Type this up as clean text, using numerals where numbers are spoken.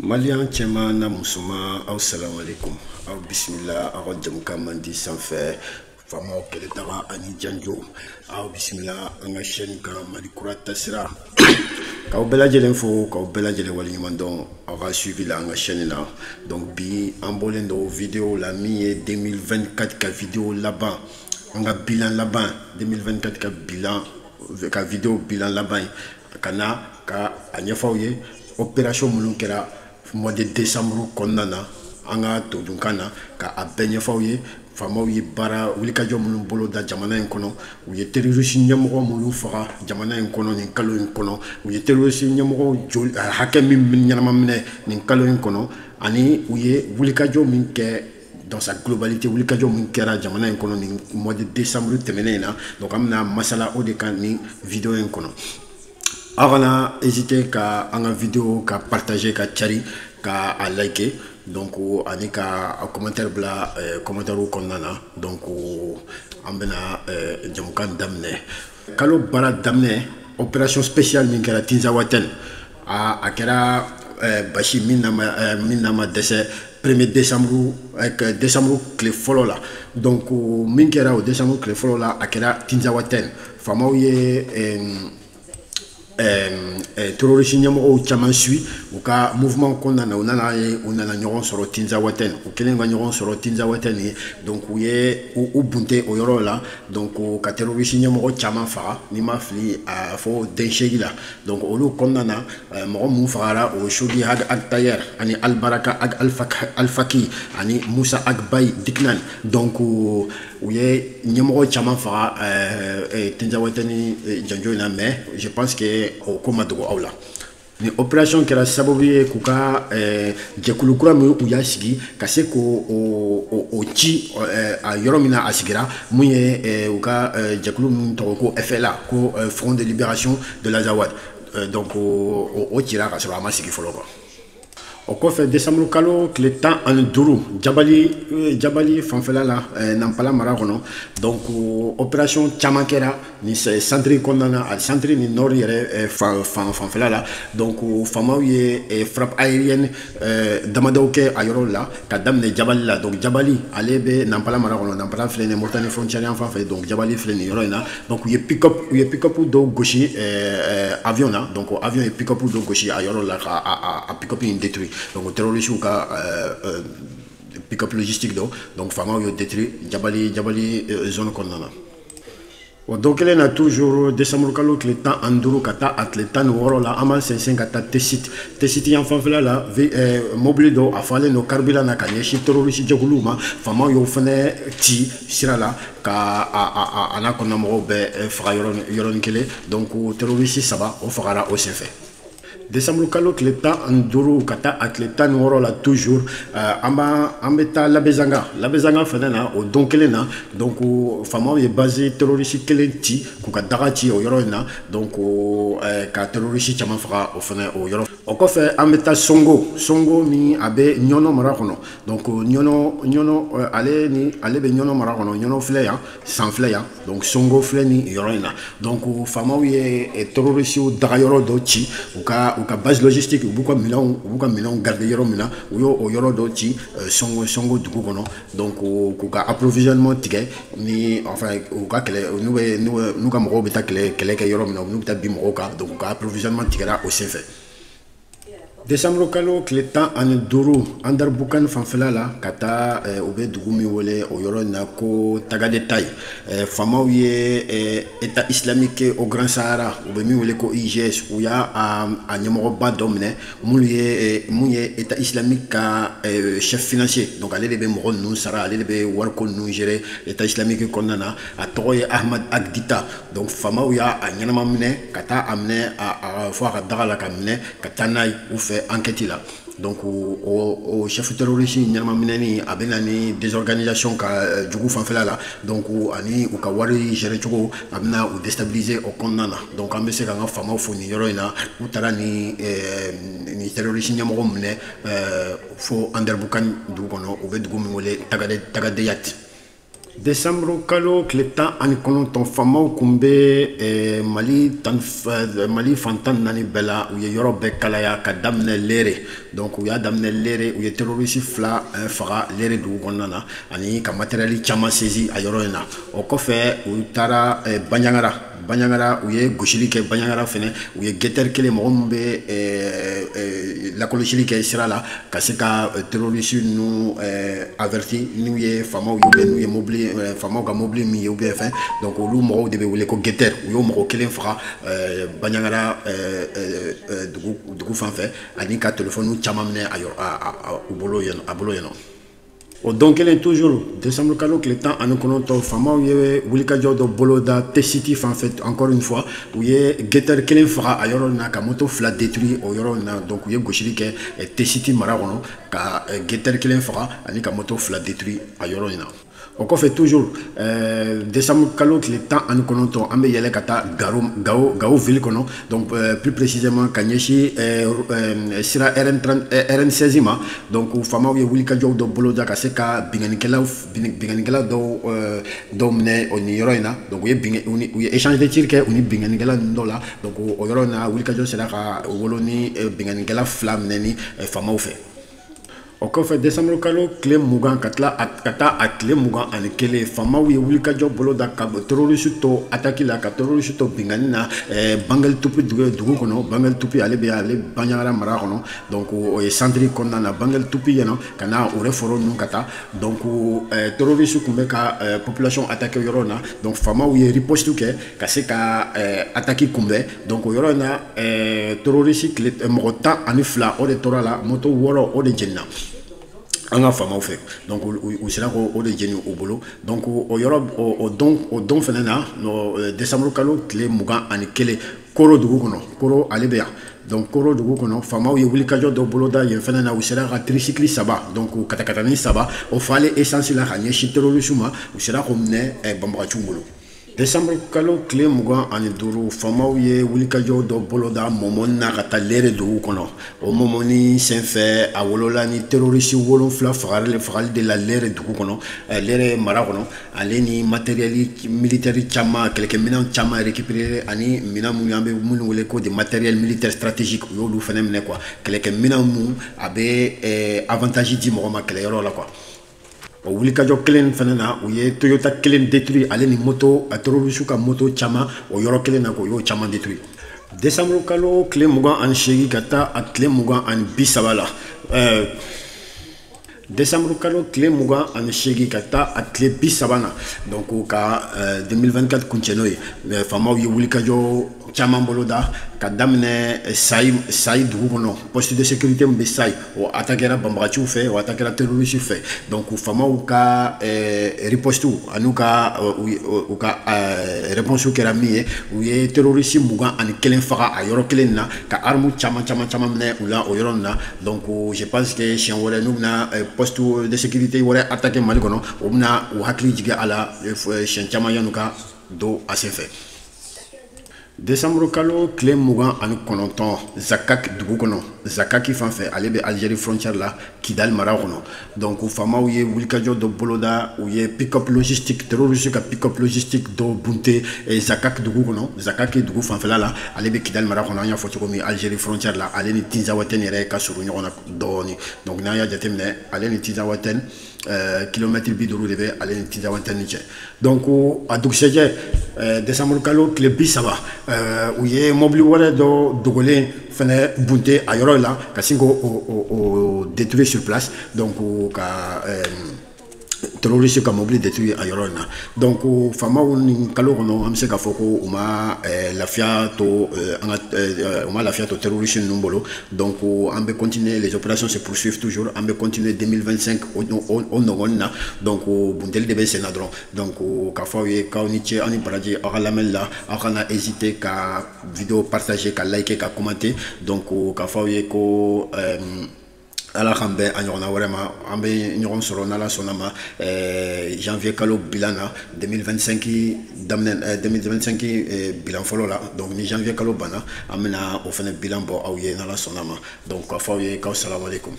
Malien cɛman n'a musoman, aw salamualeykum, aw bisimila aw ka jamukan mandi sanfɛ, faamaw kɛlɛtaga ani janjo. Aw bisimila an ka chaîne kan, Mali Kura Tasira. K'aw bɛɛ lajɛlen fo, k'aw bɛɛ lajɛlen waleɲuman dɔn aw ka suivi la an ka chaîne na. Donc bi an bɔlen don vidéo la min ye 2024 ka vidéo laban, an ka bilan laban, 2024 ka bilan, ka vidéo bilan laban ye, ka na ka a ɲɛfɔ aw ye opération minnu kɛra mois de décembre kɔnɔna na an ka todunkan na, ka a bɛɛ ɲɛfɔ aw ye. Faamaw ye baara wulikajɔ minnu bolo da jamana in kɔnɔ, u ye terroriste ɲɛmɔgɔ minnu faga jamana in kɔnɔ nin kalo in kɔnɔ, u ye terroriste ɲɛmɔgɔw joli hakɛ min ɲɛnama minɛ nin kalo in kɔnɔ, ani u ye wulikajɔ min kɛ dans sa globalité, wulikajɔ min kɛra jamana in kɔnɔ nin mois de décembre tɛmɛnen in na. Donc an bɛna masala o de kan nin vidéo in kɔnɔ. Aw kana hésiter ka an ka vidéo ka partager, ka cari, ka a liker, donc ani ka a commentaire bila commentaire kɔnɔna na. Donc an bɛna jamukan daminɛ. Kalo baara daminɛ, opération spéciale min kɛra Tinzawaten, a kɛra basi min n'a ma dɛsɛ 1er décembre, décembre tile fɔlɔ la. Donc min kɛra o décembre tile fɔlɔ la, a kɛra Tinzawaten. Faamaw ye terroriste ɲɛmɔgɔw caman suit u ka mouvement kɔnɔna na. U nana ye, u nana ɲɔgɔn sɔrɔ Tinzawaten. U kɛlen ka ɲɔgɔn sɔrɔ Tinzawaten ye, donc u ye u bunte o yɔrɔ la, donc ka terroriste ɲɛmɔgɔ caman faga, n'i ma fili a fɔ den 8 la. Donc olu kɔnɔna na, mɔgɔ mun fagara, o Chogi Ag Attaher ani Albaraka Ag Alfaki ani Musa Ag Bay Diknan. Donc u ye ɲɛmɔgɔ caman faga Tinzawaten ni janjo in na, mais je pense que o ko ma dogo aw la. Ni opération kɛra sababu ye k'u ka jɛkulu kura min u y'a sigi, ka se k'o o ci a yɔrɔ min na a sigira, mun ye u ka jɛkulu min tɔgɔ ko FLA, ko Front de Libération de l'Azawad. Donc o cira ka sɔrɔ a ma sigi fɔlɔ quoi. O kɔfɛ, décembre kalo tile 15, Jabali fanfɛla la, Nampala mara kɔnɔ, donc opération caman kɛra nin centre kɔnɔna na, a centre ni nord yɛrɛ fan fanfɛla la. Donc faamaw ye frappe aérienne damadɔw kɛ a yɔrɔ la, ka daminɛ Jabali la. Donc Jabali, ale bɛ Nampala mara kɔnɔ. Nampala filɛ nin ye, Mauritanie frontière yan fan fɛ. Donc Jabali filɛ nin yɔrɔ in na. Donc u ye pick-up dɔw gosi avion na. Donc avion ye pick-up dɔw gosi a yɔrɔ la, ka a pick-up in détruit. Donc terroristes ka pick-up logistique dɔ, donc faamaw y'o détruit Jabali zone kɔnɔna na. O don kelen na toujours, décembre kalo tile 15 ka taa a tile 16 la, an b'an sɛnsɛn ka taa Tessit. Tessit yan fanfɛla la, mobili dɔw a falen don carburant na ka ɲɛsin terroriste jɛkuluw ma. Faamaw y'o fɛnɛ ci sira la, ka a n'a kɔnɔna mɔgɔw bɛɛ faga yɔrɔnin kelen. Donc terroriste saba o fagara o senfɛ. Décembre kalo tile 15 ka taa a tile 16 la toujours, an bɛ taa Labezanga. Labezanga fɛnɛ na, o don kelen na, donc faamaw ye base terroriste kelen ci, k'u ka daga ci o yɔrɔ in na, donc ka terroriste caman faga o fɛnɛ o yɔrɔ. O kɔfɛ, an bɛ taa Songo. Songo min a bɛ Ɲɔnɔ mara kɔnɔ. Donc Ɲɔnɔ, ale ni ale bɛ Ɲɔnɔ mara kɔnɔ. Ɲɔnɔ filɛ yan, San filɛ yan, donc Songo filɛ nin yɔrɔ in na. Donc faamaw ye terroriste daga yɔrɔ dɔ ci, u ka base logistique, u b'u ka minɛnw garder yɔrɔ min na. U y'o o yɔrɔ dɔ ci Songo dugu kɔnɔ, donc k'u ka approvisionnement tigɛ ni, enfin, u ka kɛlɛ n'u bɛ n'u ka mɔgɔw bɛ taa kɛlɛ kɛ yɔrɔ min na, n'u bɛ taa bin mɔgɔw kan. Donc u ka approvisionnement tigɛra o senfɛ. Décembre kalo tile 15, Anderamboukane fanfɛla la, ka taa u bɛ dugu min wele o yɔrɔ in na ko Tagadetayi, faamaw ye État islamique au Grand Sahara, u bɛ min wele ko IGS, u y'a a ɲɛmɔgɔba dɔ minɛ, mun ye État islamique ka chef financier. Donc ale de bɛ mɔgɔ ninnu sara, ale de bɛ wariko ninnu gérer État islamique kɔnɔna na. A tɔgɔ ye Ahmad Ag Dita. Donc faamaw y'a a ɲɛnama minɛ, ka taa a minɛ fo a ka daga la, ka minɛ ka taa n'a ye u fɛ enquête la. Donc o chef terroriste ɲɛnama minɛni, a bɛ na ni désorganisation ka jugu fanfɛla la, donc ani u ka wari gérer cogo, a bɛna u déstabiliser o kɔnɔna na. Donc an bɛ se k'an ka faamaw fo nin yɔrɔ in na, u taara ni terroriste ɲɛmɔgɔ minɛ fo Anderamboukane dugu kɔnɔ, u bɛ dugu min wele Tagadeyat. Décembre kalo tile 19, faamaw kun bɛ Mali fan 14 bɛɛ la. U ye yɔrɔ bɛɛ kalaya ka daminɛ Lere. Donc u y'a daminɛ Lere, u ye terroriste 2 faga Lere dugu kɔnɔna na ani ka matériel caman saisi a yɔrɔ in na. O kɔfɛ, u taara Bandiagara. Bandiagara, u ye gosili kɛ Bandiagara fɛnɛ. U ye guetteur kelen, mɔgɔ min bɛ lakɔlɔsili kɛ sira la ka se ka terroriste ninnu averti n'u ye faamaw ye ou bien n'u ye mobili, faamaw ka mobili min ye ou bien fɛn. Donc olu mɔgɔw de bɛ wele ko guetteur. U y'o mɔgɔ kelen faga Bandiagara dugu fan fɛ ani ka téléphone caman minɛ a yɔrɔ a u bolo yen, a bolo yen nɔ. O don kelen toujours, décembre kalo tile 19, faamaw ye wulikajɔ dɔ boloda Tessit fan fɛ. Encore une fois, u ye guetteur kelen faga a yɔrɔ in na, ka moto 2 détruit o yɔrɔ in na. Donc u ye gosili kɛ Tessit mara kɔnɔ ka guetteur kelen faga ani ka moto 2 détruit a yɔrɔ in na. O kɔfɛ toujours, décembre kalo tile 19, an bɛ yɛlɛ ka taa Gao, Gao ville kɔnɔ. Donc plus précisément ka ɲɛsin sira RN30, RN16 ma. Donc faamaw ye wulikajɔw dɔ boloda ka se ka binkannikɛla dɔw minɛ o nin yɔrɔ in na. Donc u ye échange de tir kɛ u ni binkannikɛla ninnu dɔw la. Donc o yɔrɔ in na, wulikajɔ sera ka wolo ni binkannikɛla 2 minɛ ni faamaw fɛ. O kɔfɛ, décembre kalo tile 20 ka tila ka taa a tile 21, faamaw ye wulikajɔ boloda ka terroriste to attaque la, ka terroriste to binkanni na Bangeltupi dugu kɔnɔ. Bangeltupi, ale bɛ ale Bandiagara mara kɔnɔ. Donc o ye centre kɔnɔna na, Bangeltupi yen nɔ ka na o foro ninnu ka taa. Donc terroriste tun bɛ ka population attaquer yɔrɔ na. Donc faamaw ye riposte kɛ ka se ka attaque kunbɛn. Donc o yɔrɔ in na, terroriste tile mɔgɔ 12 o de tora la, moto 6 o de jenina an ka faamaw fɛ. Donc u sera k'o de jeni u bolo. Donc o yɔrɔ o don fɛnɛ na, décembre kalo tile 21, Koro dugu kɔnɔ, Koro ale bɛ yan. Donc Koro dugu kɔnɔ, faamaw ye wulikajɔ dɔ boloda yen fɛnɛ na. U sera ka tricycle 3, donc katakatani 3, o falen essence la ka ɲɛsin terroriste ma, u sera k'o minɛ banbagaciw bolo. Décembre kalo tile 25, faamaw ye wulikajɔ dɔ boloda Mɔmɔni na ka taa Lere dugu kɔnɔ. O Mɔmɔni senfɛ, a wolola ni terroriste 7 fagali de la Lere dugu kɔnɔ, Lere mara kɔnɔ, ale ni matériel militaire caman, kɛlɛkɛminɛn caman récupéré ani minɛn minnu an bɛ minnu wele ko de matériel militaire stratégique, u y'olu fɛnɛ minɛ quoi, kɛlɛkɛminɛn mun a bɛ avantage di mɔgɔ ma kɛlɛyɔrɔ la quoi. O wulikajɔ kelen fana na, u ye Toyota kelen détruit ale ni moto, terroriste ka moto caman o yɔrɔ kelen na, k'o y'o caman détruit. Décembre kalo tile 28 ka taa a tile 20 30 la, décembre kalo tile 28 ka taa a tile 30 na, donc ka 2024 kuncɛ n'o ye, faamaw ye wulikajɔ caman boloda ka daminɛ Sayi. Sayi dugu kɔnɔ, poste de sécurité min bɛ Sayi, o attaquera banbagaciw fɛ, o attaquera terroriste fɛ. Donc faamaw ka riposte ani u ka réponse kɛra min ye, u ye terroriste 21 faga a yɔrɔ kelen na, ka arme caman caman caman minɛ u la o yɔrɔ in na. Donc je pense que siɲɛ wɛrɛ n'u bɛna poste de sécurité wɛrɛ attaquer Mali kɔnɔ, u bɛna u hakili jigin a la siɲɛ caman yan'u ka don a senfɛ. Décembre kalo tile 29, Zakak dugu kɔnɔ, Zakaki fan fɛ, ale bɛ Algérie frontière la, Kidal mara kɔnɔ. Donc faamaw ye wulikajɔ dɔ boloda, u ye pick-up logistique, terroriste ka pick-up logistique dɔ bunte Zakak dugu kɔnɔ, Zakaki dugu fanfɛla la, ale bɛ Kidal mara kɔnɔ. An y'a fɔ cogo min, Algérie frontière la, ale ni Tinzawatène yɛrɛ ka surun ɲɔgɔn na dɔɔni. Donc n'an y'a jateminɛ, ale ni Tinzawatène, kilomètre 50 de bɛ ale ni Tinzawatène cɛ. Donc a dugusɛjɛ, décembre kalo tile 30, u ye mobili wɛrɛ dɔ dogolen fɛnɛ bunte a yɔrɔ la ka sin k'o o détruire sur place. Donc ka terroriste ka mobili détruit a yɔrɔ in na. Donc faamaw, nin kalo kɔnɔ, an bɛ se k'a fɔ ko u ma lafiya to an ka u ma lafiya to terroriste ninnu bolo. Donc an bɛ continuer, les opérations se poursuivent toujours, an bɛ continuer 2025 o nɔgɔnin na. Donc bunteli de bɛ sen na dɔrɔn. Donc k'a fɔ aw ye k'aw ni ce, aw ni baraji aw ka lamɛnni la. Aw kana hésiter ka vidéo partager, ka liker, ka commenter. Donc k'a fɔ aw ye ko Ala k'an bɛn a ɲɔgɔnna wɛrɛ ma. An bɛ ɲɔgɔn sɔrɔ n'Ala sɔnna ma janvier kalo bilan na, 2025 daminɛ, 2025 bilan fɔlɔ la. Donc ni janvier kalo banna, an bɛna o fana bilan bɔ aw ye n'Ala sɔnna ma. Donc k'a fɔ aw ye k'aw salamu aleykum.